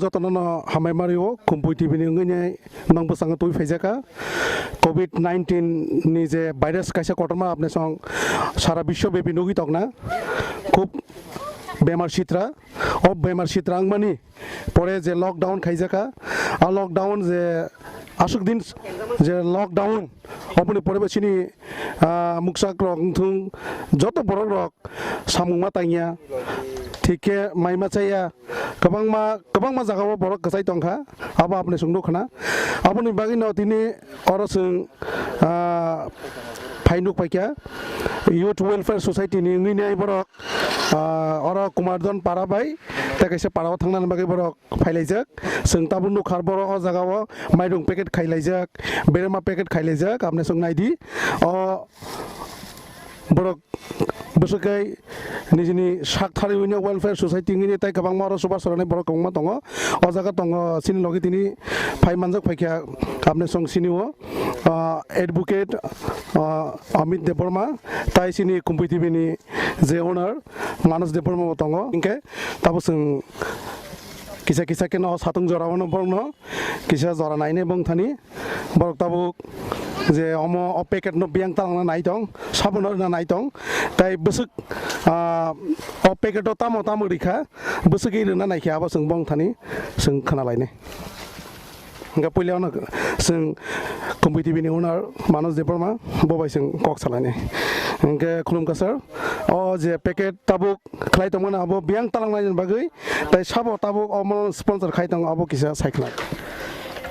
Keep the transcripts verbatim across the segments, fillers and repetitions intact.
Jotono no hambai mario, Kumpui T V ni wngwi nai nang bwskango twi phaijakha. Covid nineteen ni je virus kaisa kotorma apni song sara biswo bepi nugwi tongna. Khub bemar sitra, o bemar sitra wngmani pore je lockdown khaijakha, a lockdown je aswk din je lockdown, oboni pore bo chini, ah, muksak rok wngthung, joto borok rok samung ma tangya, thik khe mai ma chaya, kwbangma, kwbangma jagao borok kwchai tongkha, abo apni chwng nukha na. Aboni bagwino tini oro chwng, ah, phai nuk paikha Youth Welfare Society ni wngwi nai borok, ah, oro Kumardon para bai tei kaisa para o thangnani bagwi borok phailaijak. Chwng tabuk nukha borok o jagao mairung packet khailaijak, berma packet khailaijak, apni chwng naidi. O borok bwswk khe nijini sak thariwino welfare society wngwi tei kwbangma oro chubachu rwnai borok kwbangma tongo. O jaga tongo chini logi tini phai manjak phaikha, apni song sini o, ah, advocate, ah, Amit Debbarma tai chini Kumpui T V ni je owner Manoj Debbarma bo tongo. Hinkhe tabuk chwng kisa kisa kheno o satung jora o borokno kisa jora nainai bongthani. Borok tabuk je omo o packet no biyang talangna nai tong, sabono rwna nai tong, tai bwswk, ah, o packet o tamo tamo rikha, bwswk rwna naikhe abo chwng bongthani chwng khna lainai. Hingke puila no chwng Kumpui T V ni owner Manoj Debbarma bo bai chwng kok salainai. Hingke khulumkha sir, o je packet tabuk khlai tongmani abo biyang talangnai bagwi, tai sabo tabuk omo sponsor khai tongo, abo kisa sai khna.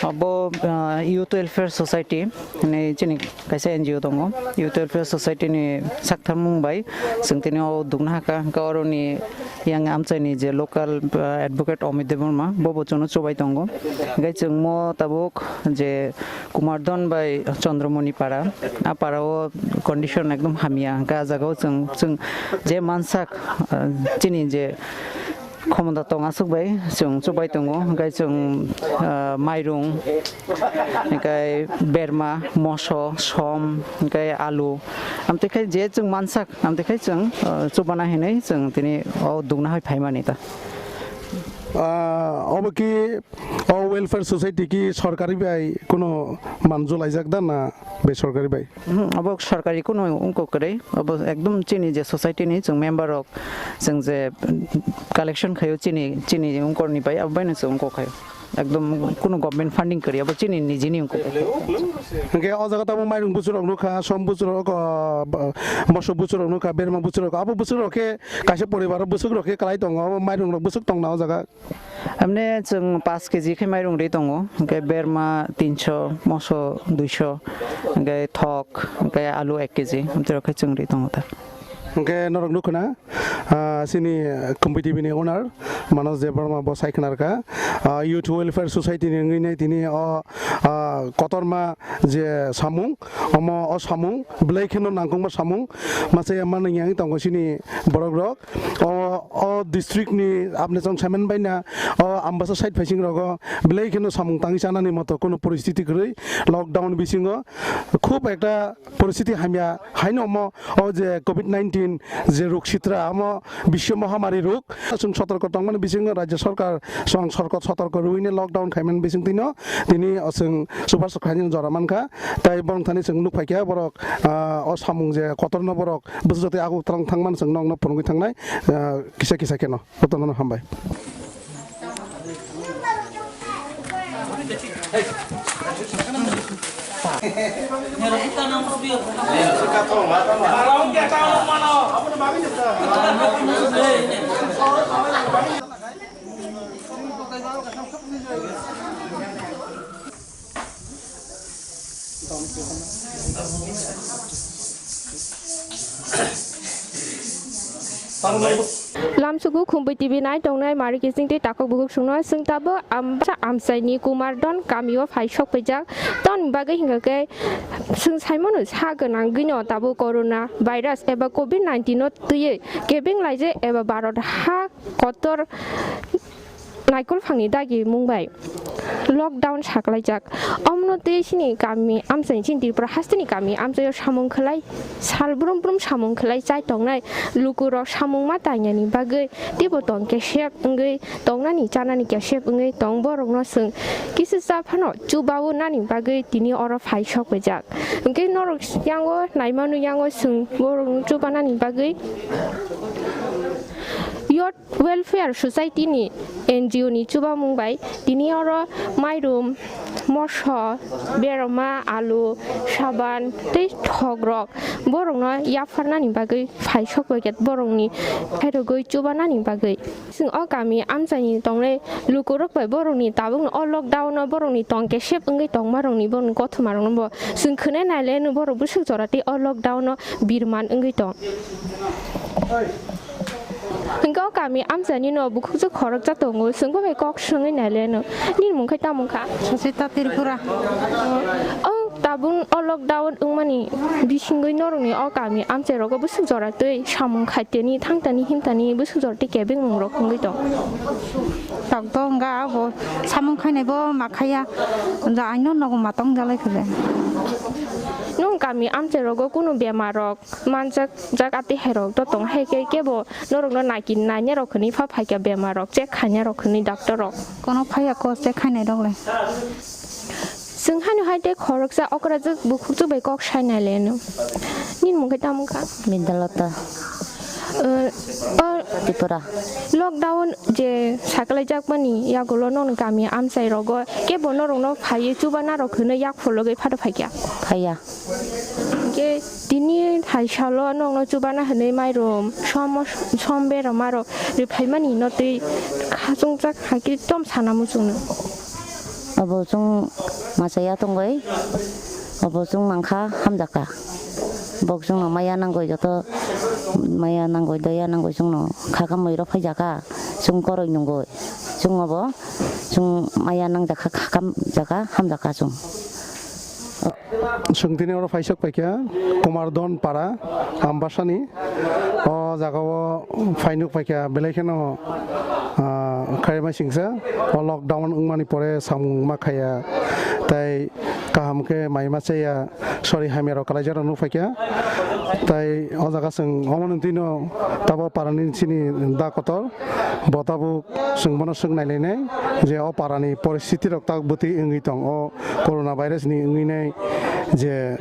Abo, ah, Youth Welfare Society hinwi chini kaisa N G O tongo. Youth Welfare Society ni saktharmung bai chwng tini o dukna hakha, hwnkhe oroni yang amchaini je local, ah, advocate Amit Debbarma, bo bo chwngno chubai tongo. Hwnkhe chwng mo tabuk je Kumardon bai Chandramoni para, a para o condition ekdom hamya, hwnkhe a jaga o chwng, chwng je mansak, ah, chini je khomota tong aswk bai chwng chubai tongo, hwnkhe chwng, ah, mairung, hwnkhe berma, moso, som, hwnkhe alu, amtwi khai je chwng mansak, amtwi khai chwng, ah, chubana hinwi chwng tini o dukna hai phaimani ta. Ah, obo ki o welfare society ki sorkari bai kuno manjulaijak da na besorkari bai? Mhm, obo sorkari kuno wngkok kwrwi, obo ekdom chini je society ni chwng member rok, chwng je, mm, collection khaio chini, chini wngkorni bai, abo baino chwng wngkok khaio. Ekdom kuno government funding kwrwi, abo chini nijini wngkok. Hwnkhe o jaga tabuk mairung bwswk rok nukha, som bwswk rok, ah, ba-, moso bwswk rok nukha, berma bwswk rok, abo bwswk rok khe kaisa poribar o bwswk rok khe kwlai tongo, abo mairung rok bwswk tongna o jaga. Amne chwng paanch K G khe mairung ri tongo, hwnkhe berma tinso, moso duiso, hwnkhe thok, hwnkhe alu ek K G, amtwi rok khe chwng ri tongo ta. Hwnkhe norok nukho na, ah, chini Kumpui T V ni owner Manoj Debbarma bo sai khna rwkha, ah, Youth Welfare Society ni wngwi nai tini o, ah, kotorma je samung, omo o samung belai kheno nangkukma samung, masa ya mani yang tongo chini borok rok. O, o district ni apni chong saiman bai na, o Ambasa side phaising rogo belai kheno samung tangwi chanani moto kuno poristiti kwrwi, lockdown bisingo khub ekta poristiti hamya haino omo o je covid nineteen je ruk sitra omo biswo mohamari ruk, chwng sotorko tongmani bisingo rajya sorkar chwng sorkar sotorko rwini lockdown khaimani bising tino tini o chwng super sokhaini jora mankha. Tai borok thani chwng nuk phaikha borok, ah, o samung je kotorno borok bwswk jotoi aguk twlang thangmani chwng nokno phunugwi thangnai, ah, kisa kisa kheno. Jotono hambai. Lamsuku Khumpui T V nai tongnai mari kising tei takhuk bukhuk songno chwng tabuk Ambasa amchaini Kumardon kamio phai sok phaijak. Tamoni bagwi hwnkha khe chwng saimano sa gwnangwino tabuk corona virus eba covid nineteen no twiwi kebeng laijak eba Bharat ha kotor Naikolphangni dagi mung bai lockdown saklaijak. Omono tei chini kami amchaini, chini Tripura hasteni kami amchaio samung khlai, sal brum brum samung khlai chai tongnai lukurok samung ma tainani bagwi teibo tong kesep wngwi tongnani, chanani kesep wngwi tong. Borokno chwng kisa cha phano chubao nani bagwi tini oro phai sok paijak. Hwnkhe norok yango naimano, yango chwng borokno chubanani bagwi Youth Welfare Society ni N G O ni chubamung bai tini oro mairum, moso, berma, alu, saban tei thokrok borokno yapharnani bagwi phai sok paikha, borokni khairogwi chubanani bagwi. Chwng o kami amchaini tongnai lukurok bai borokni tabukno o lockdown o borokni tong kesep wngwi tongmarokni, borokni kothomarokno bo chwng khwnai naileno borok bwswk jora tei o lockdown o birman wngwi tong. Hwnkhe o kami amchaini no bukhukjwk khoroksa tongo, chwngbo bai kok swngwi naileno. Nini mung khai tamo wngkha? Susita Tripura. O tabuk o lockdown wngmani bisingwi norokni o kami amchai rogo bwswk jora tei samung khaitani, thangtani, himtani bwswk jora tei kebengmung rok wngwi tong? Tokto wngkha abo samung khainai bo ma khaiya. Ja aino nogo matong jalai khwlai. Nwng kami amchai rogo kunu bemar rok manjak jak atwi hai rok to tong hai khe kebo norokno naikin naina rok hwnwi pha phaikha, bemar rok check khaina rok hwnwi doctor rok. Kono phaiya ko check khainai rok le. Chwng hano hai tei khoroksa okrajwk bukhukjwk bai kok sai naileno. Nini mung khe tamo wngkha? Bidalata. Eh, o Tripura. Lockdown je saklaijakmani yagulo nokni kami amchai rogo kebo norokno phaiwi chubanarok hwnwi yak phologwi phado phaikha. Phaiya. Hwnkhe tini hai salo nokno chubana hwnwi mairum som, som berma rok rwphaimani no twi khachungjak hai khe tom sana muchungno. Abo chwng masa ya tongwi, abo chwng mankha hamjakha. Bok chwngno maya nangwi, joto maya nangwi, doya nangwi chwngno khakam mui rok phaijakha, chwng koroi nungwi. Chwng abo chwng maya nangjakha, khakam jakha, hamjakha chwng. Chwng tini oro phaisok paikha Kumar Don para Ambasani. O jagao phainuk paikha belai kheno, ah, khairima singsa. O lockdown wngmani pore samung ma khaiya, tai kaham khe mai ma chaya, sori hamya rok kalaijak rok nuk paikha. Tai o jaga chwng omo nung twi no tabo parani chini da kotor, bo tabuk chwng bono swk nai lainai je o parani poristiti rok tak bwtwi wngwi tong, o corona virus ni wngwi nai je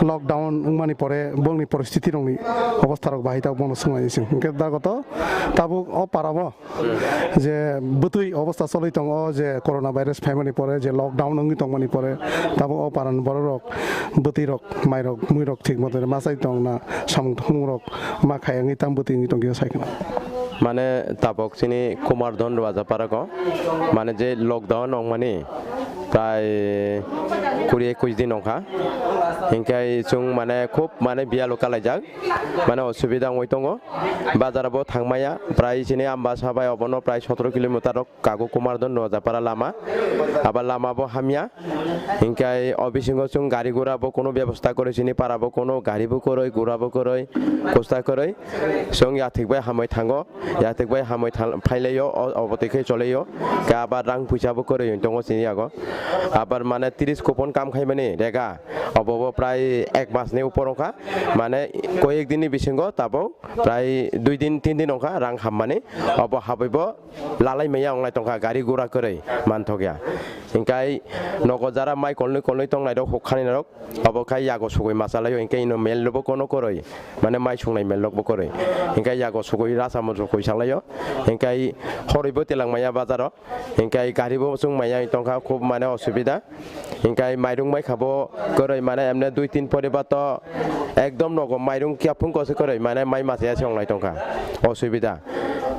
lockdown wngmani pore bongni poristiti rokni obostha rok bahai tak bono swnglaini chwng. Hwnkhe da kotor tabuk o para o je bwtwi obostha choli tongo, je corona virus phaimani pore, je lockdown wngwi tongmani pore, tabuk o parani borok rok bwtwi rok, mai rok, mui rok thik moto ma chai tong na, samung thumung rok ma khai wngwi tam bwtwi wngwi tongkhe sai khna. Mane tabuk chini Kumar Don Rajapara ko, mane je lockdown wngmani prai kuri ekush din wngkha, hinkhai chwng mane khub mane biyalo kalaijak, mane osubida wngwi tongo. Bazar bo thangmaya, prai chini Ambasa bai obono prai sotoro kilometer rok kago Kumar Don Rajapara lama. Aba lama bo hamya. Hinkhai o bisingo chwng gari gura bo kuno bebosta kwrwi, chini para bo kuno gari bo kwrwi, gura bo kwrwi, kusta kwrwi. Chwng yathik bai hamwi thango, yathik bai hamwi thang-, phailaio, o-, obo twi khe cholaio. Khe aba rang puisa bo kwrwi wng tongo chini yago. Abar mane tris kupon kam khaimani rega, obo bo prai ek mas ni upor wngkha. Mane koyek din ni bisingo tabuk prai dui din, tin din wngkha rang hammani, obo habwi bo lalai maya wnglai tongkha, gari gura kwrwi manthokya. Hinkhai nogo jara mai kolnwi kolnwi tongnai rok, hukkani rok, obo khai yago sugwi machalaio, hinkhe ino mel rokbo kono kwrwi, mane mai sungnai mel rokbo kwrwi. Hinkhai yago sugwi rasa muchung kwi salaio, hinkhai horwi bo tilang maya bazaro. Hinkhai gari bo chwng maya wng tongkha, khub mane osubida. Hinkhai mairung bai kha bo kwrwi, mane emne dui tin poribar to ekdom nogo mairung kiya phung kose kwrwi, mane mai masa ya se wnglai tongkha, osubida.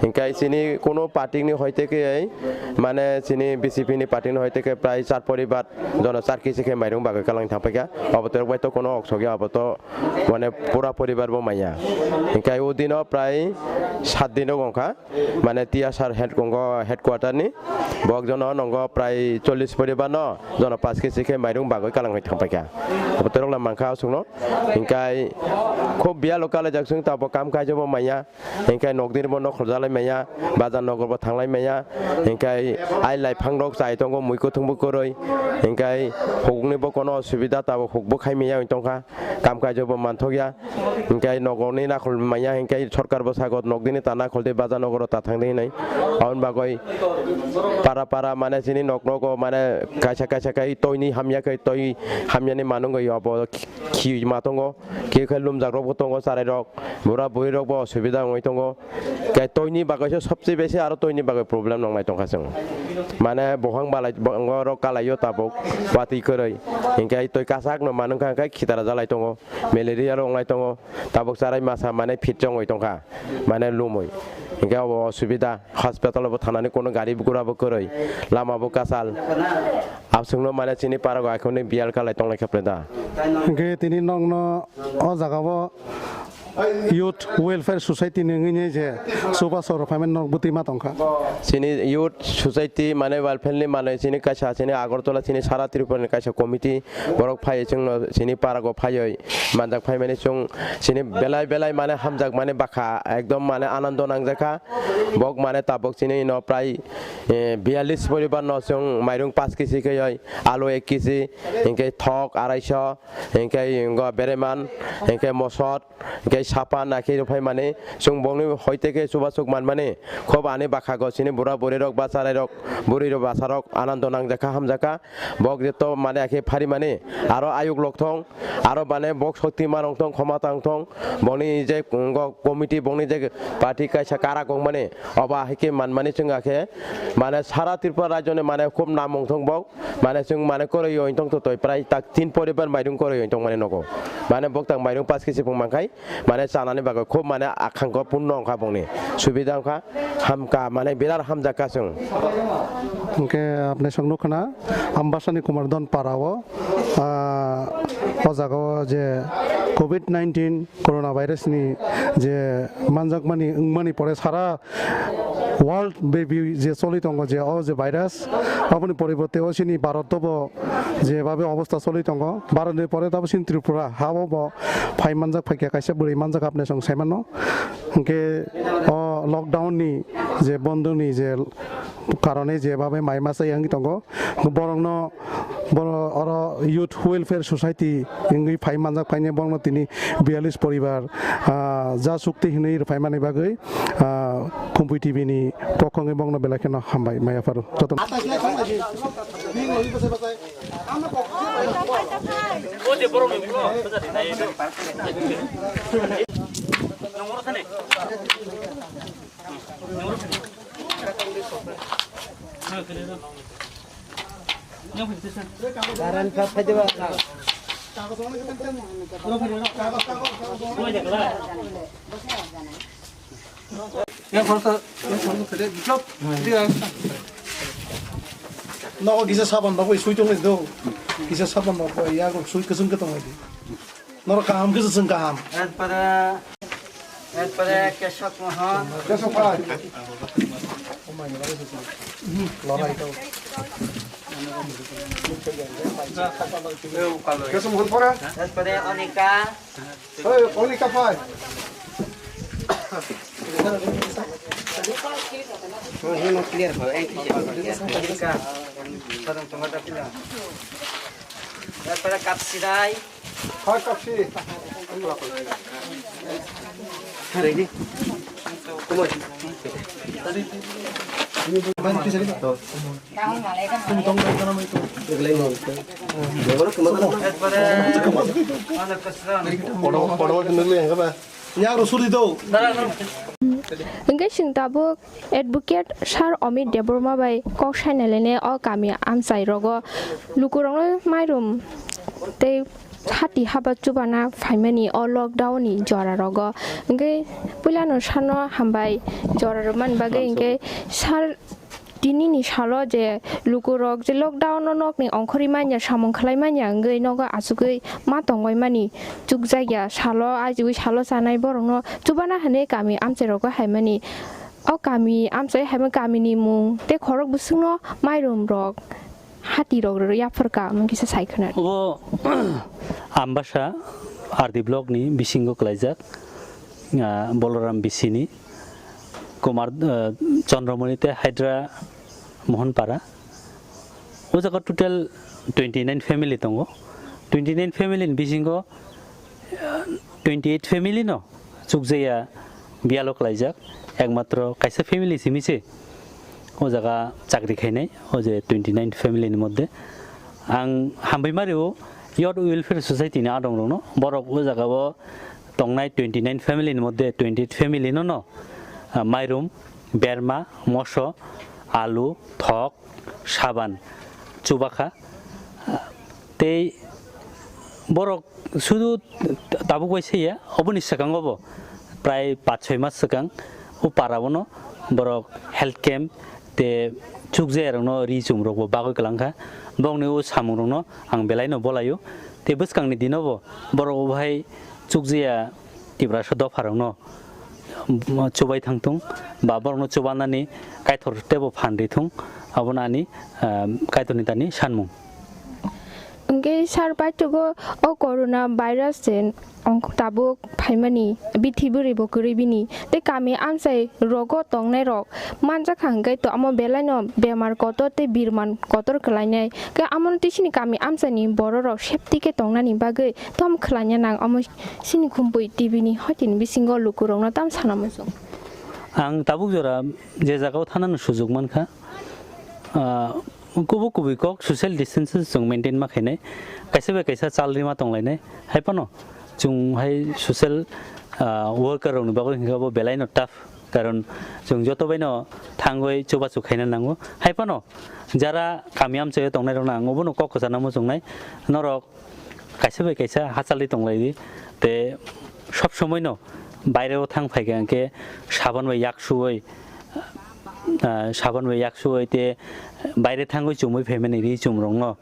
Hinkhai chini kuno party ni hoite khe, mane chini B J P ni party ni hoite khe prai char poribar jono char kisi khe mairung bagwi kalang thang paikha. Obo to bai to kuno oksogya, obo to mane pura poribar bo maya. Hinkhai o dino prai sat dino wngkha. Mane T S R head, wngkha headquarter ni, bo ekjono nongo prai chollish poribar no jono paanch kg khe mairung bagwi kalang bai thang paikha. Botorok la mankha aswkno, hinkhai khub biyalo kalaijak chwng tabuk kam kaijabo manya, hinkhai nokdin bo nokhorjak. maya, bazar nogor bo thanglai maya, hinkhe ai lai phang rok chai tongo, mui kuthung bo kwrwi, hinkhe hukni bo kono osubida tabuk huk bo khai maya wng tongkha, kam kaijak bo manthokya, hinkhe nogor ni nakhol maya, hinkhe sorkar bo sago nog dini ta nakhol de bazar nogor ta thang de hinwi, aboni bagwi para para mane chini nog nogo mane kaisa kaisa khai toini hamya khai toi hamya ni manung abo khi ma tongo, khe khai lumjak rok bo tongo, charai rok bura buri rok bo osubida wngwi tongo. Khe toini bagwi se sobse besi aro toini bagwi problem nongnai tongkha chwng. Mane bohang balai, bo-, borok kalaio tabuk watwi kwrwi. Hinkhe toi kachak no manwngkha, hinkhe khitara jalai tongo, malaria rok wnglai tongo, tabuk charai masa mane fit chongwi tongkha, mane lumwi. Hinkhe obo osubida, hospital bo thanani kono gari gura bo kwrwi, lama bo kachal. Abswkno mane chini parago akhorni biyal kalai tonglai khe da. Hinkhe tini nokno o jaga o Youth Welfare Society ni wngwi je chubachu rok phaimani nok bwtwi ma tongkha. Chini Youth Society mane welfare ni mane chini kaisa chini Agartala chini sara Tripura ni kaisa committee borok phaiwi chwngno chini parago phaiwi manjak phaimani chwng chini belai belai mane hamjak mane bakha ekdom mane anando nangjakha bok mane tabok chini no prai eh, biyalish poribar no chwng mairung paanch kg khe oi alu ek kg hinkhe thok araisho hinkhe ingo bereman hinkhe mosot hinkhe sapa nakhe rwphai mani chwng bongni hoite khe chubasuk manmani khub ani bakhago chini bura buri rok bacharai rok buri rok basa rok anando nangjakha hamjakha bok jeto mane akhe phari mani aro ayuk lokthong aro mane bok shokti ma rongthong khoma tangthong bongni je ngo committee bongni je party kaisa kara kong mani obo ahike manmani chwng akhe mane sara Tripura rajyoni mane khub nam wngthong bok. Mane chwng mane kwrwi wng tong to toi prai tak tin poribar mairung kwrwi wng tong mani nogo. Mane bok tak mairung paanch kg chipung mankhai mane chanani bagwi khub mane akhang ko punno wngkha bongni subida wngkha hamkha mane birat hamjakha chwng. Hwnkhe apni song nukha na Ambasani Kumar Don para o, ah, o jaga o je covid nineteen corona virus ni je manjakmani wngmani pore sara world baby je choli tongo je o je virus, aboni poriborte o chini Bharat o bo je babe obosta choli tongo, Bharat ni pore tabo chini Tripura ha o bo phai manjak phaikha kaisa bwrwi manjak apni song sai mano. Hwnkhe o lockdown ni je bondo ni je karone je babe mai masa yang tongo, borokno Boro oro Youth Welfare Society wngwi phai manjak, phaini borokno tini biyalish poribar, ah, ja chukti hinwi rwphaimani bagwi, ah, Khumpui T V ni pokhongwi borokno belai kheno hambai maya pharo. Joto Nogo kisa saban bagwi sui tongwi do. Kisa saban bagwi yago sui kwchwng khe tongwi di. Norok kaham khe se chwng kaham. Erpore, erpore Keshok Mohan. Keshok Mohan. Lorai to. Keshok Mohan pore? Erpore Onika. Hey, Onika phai. Clear kho, eh, Onika. Sadam tongma da pila. Erpore Kapsidai. Hai, kapsi. Ready? Hwnkhe chwng tabuk Advocate Sir Amit Debbarma bai kok sainalainai o kami amchai rogo lukurokno mairum tei hati haba chubana phaimani o lockdown ni jora rogo. Hwnkhe puilano sano hambai jora rwmani bagwi, hwnkhe sir tinini salo je lukurok je lockdown no nokni ongkhorwi manya samung khlai manya wngwi nogo achugwi ma tongwi mani chukjakya salo ajiwi salo chanai borokno chubana hwnwi kami amchai rogo haimani. O kami amchai haima kamini mung tei khorok bwswkno mairum rok hati rok yaphar ka mung kisa sai khwna. Obo Ambasa R D block ni bisingo kwlaijak, ah, Boloram B C ni. Kumar, eh, Chandramani tei Hydra Mohanpara. O jaga total twenty nine family tongo. Twenty nine family ni bisingo, eh, twenty eight family no chukjaya biyalo klaijak. Ekmatro kaisa family simi se o jaga chakri khainai, o je twenty nine family ni moddhe. Ang hambai mario Youth Welfare Society ni adong rokno, borok o jaga o tongnai twenty nine family ni moddhe twenty eight family no no, ah, mairum, berma, moso, alu, thok, saban chubakha. Tei borok sudu tabuk bai saiya, oboni swkango bo prai paanch choi mas swkang o para bono borok health camp tei chukjaya rokno ri chum rokbo bagwi kwlangkha. Bokni o samung rokno ang belai no bolaio. Tei bwskang ni dino bo borok o bahai chukjaya Tiprasa dopharokno chubai thangthung ba borokno chubanani Kaitor teibo phan rithung, abono ani, ah, Kaitorni tani sanmung. Hwnkhe sir paithago o corona virus se tabuk phaimani bithi bwrwi bo kwrwi bini tei kami amchai rogo tongnairok manjakha hwnkhe to amo belaino bemar kotor tei birman kotor kwlainai. Khe amo tei chini kami amchaini bororok safety khe tongnani bagwi tom khwlaina nang, omo chini Khumpui T V ni hoitini bisingo lukurokno tam sana muchung. Ang tabuk jora je jagao thanani sujuk mankha, ah, kubui kubui kok social distancing chwng maintain ma khainai, kaisa bai kaisa chal rima tonglainai, hai phano chwng hai social, ah, worker rokni bagwi hwnkhe bo belaino tough, karon chwng joto baino thangwi chubachu khaina nango, hai phano jara kami amchaio tongnairokno ang obono kok kwchana muchungnai, norok kaisa bai kaisa hachalwi tonglaidi. Tei sob somoi no baire o thang phaikha hwnkhe saban bai yak suwi, ah, saban bai yak suwi tei baire thangwi chumui phaimani ri chum rokno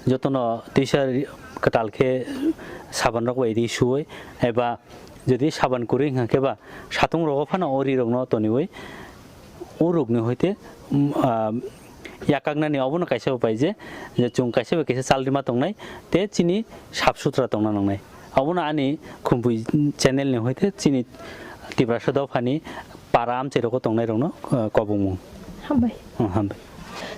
jotono twisa ri-, kwtal khe saban rok bai ri suwi eba jodi saban kwrwi hwnkhe ba satung rogo phano o ri rokno toniwi o rokni hoite, um, ah, yakaknani obono kaisa upai je, je chwng kaisa bai kaisa chal rima tongnai tei chini sap sutra tongna nangnai. Obono ani Khumpui channel ni hoite chini Tiprasa dophani para amchai rogo tongnai rokno, ah, kobongmung. Hambai. Hmm, hambai.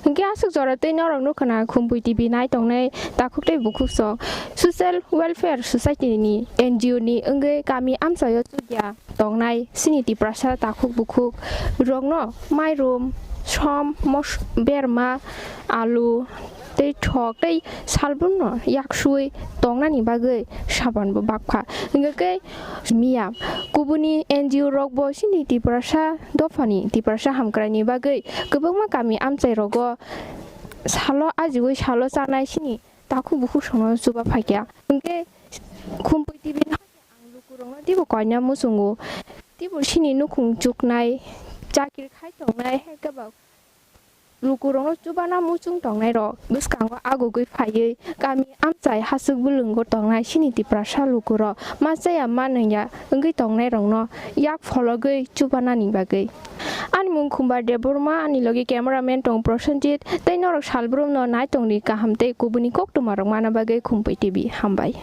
Hwnkhe aswk jora tei norok nukha na Khumpui T V nai tongnai takhuk tei bukhuk song Social Welfare Society ni N G O ni wngwi kami amchaio chukya tongnai chini Tiprasa takhuk bukhuk rokno mairum, som, mos-, berma, alu tei thok tei salbrum no yak suwi tongnani bagwi saban bo bakpha. Hwnkhe khe miya kubuni N G O rok bo chini Tiprasa dophani Tiprasa hamkrai ni bagwi kwbangma kami amchai rogo salo ajiwi salo chanai chini takhuk bukhuk songno chuba phaikha. Hwnkhe Khumpui T V no ang lukurokno teibo koina muchungo, teibo chini nukhung chuknai, chakri khai tongnai, hai khe ba lukurokno chubana muchung tongnairok bwskango agugwi phaiwi kami amchai hachwk bwlwngo tongnai chini Tiprasa lukurok ma chaya ma nungya wngwi tongnairokno yak phologwi chubanani bagwi. Ani mung Khumbar Debbarma, ani logi cameraman tong Prosenjit, tei norok salbrumno nai tongdi kaham tei kubuni koktwmarok mana bagwi Khumpui T V. Hambai.